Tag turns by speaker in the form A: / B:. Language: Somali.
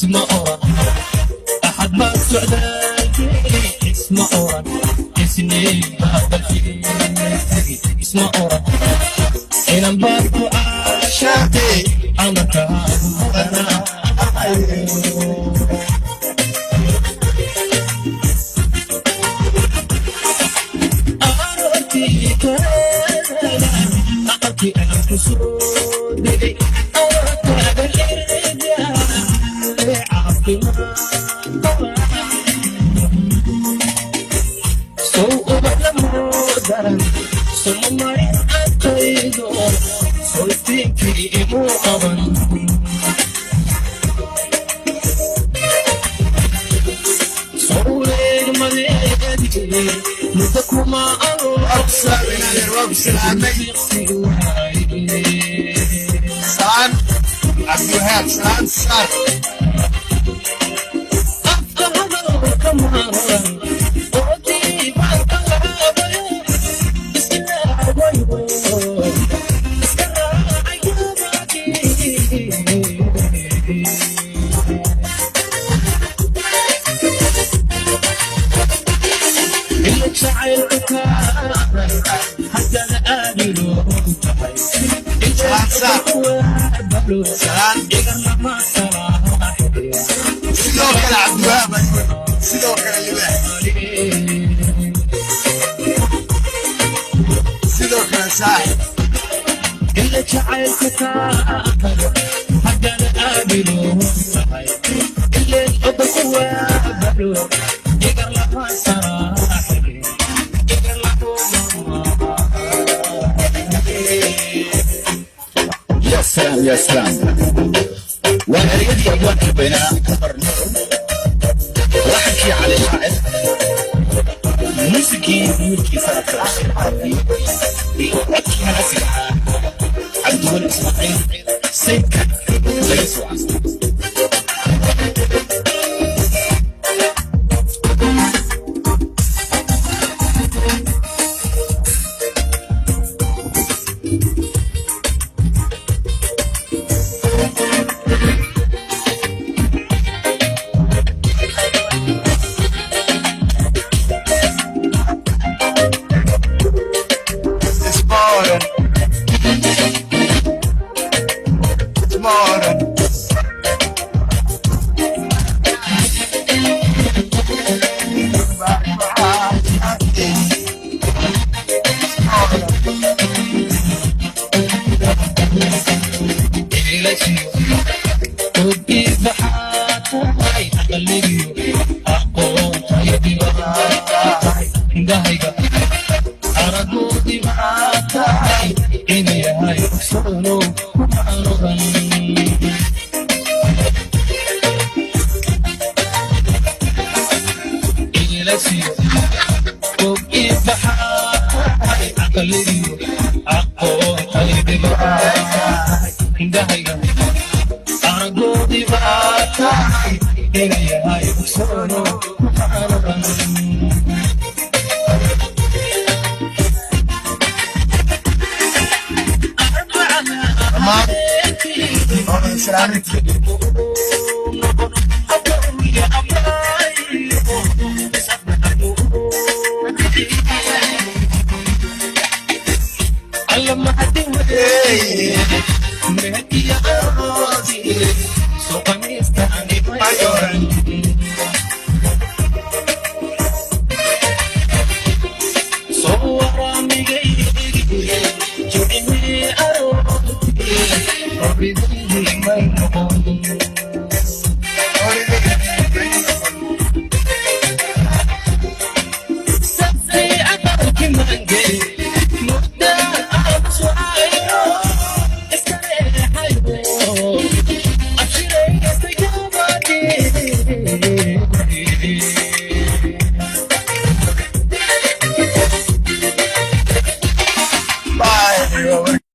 A: Isma oran axad baa socdaalkeeni, isma oran isniin baa dalkii tegi, isma oran inan baad ku caashaaqay amarkaagu mudanaa. Aroortii kalena aqalkii aan ku soo degay, anoo taagan ereyga ee caafimaad qaba. Sow ubax lamoodaran suma marin adkaydo, sow iftiinkii imuu qaban. Sowleegmadeedii muddo kuma
B: Waa ku salaamay inaadeer, waa ku salaamay. Salaan Cabdiwahaab, salaan saar.
A: Afka hadalka maaran oo diibaanka laabayo, iskilaawayo iska raacay gabadhii. Ila jacaylku kaaray haddana aadilo tahay.
B: Salaan saar. Salaan.
A: Igarlama salaaxaya.
B: Sidoo kale Cabdiwahaab, sidoo kale libaax, sidoo kale saaxib.
A: Ila jacaylku kaaray haddana aadilo tahay, ileen odaku waa balo igarlama salaaxaya igarlama.
C: يا سلام يا سلام، waan ereyadii abwaanka baynaa Cumar Nuur, laxankii Cali Shaacir, muusikii wiilkii sanadka Bashiir Carabi iyo codkii hanasiga ahaa Cabdiweli Ismaaciil Sayidka laga soo castay.
B: It's modern. It's modern.
A: Indhahayga aragoodii maxaa tahay inay yahay ogsoono kuma oran. Ilasiyo ogii maxaa tahay aqaligiyo aqoontaydi maxaa tahay, indhahayga aragoodii baa tahay inay yahay ogsoono kuma oran.
B: Dhammaan oo salaamintii.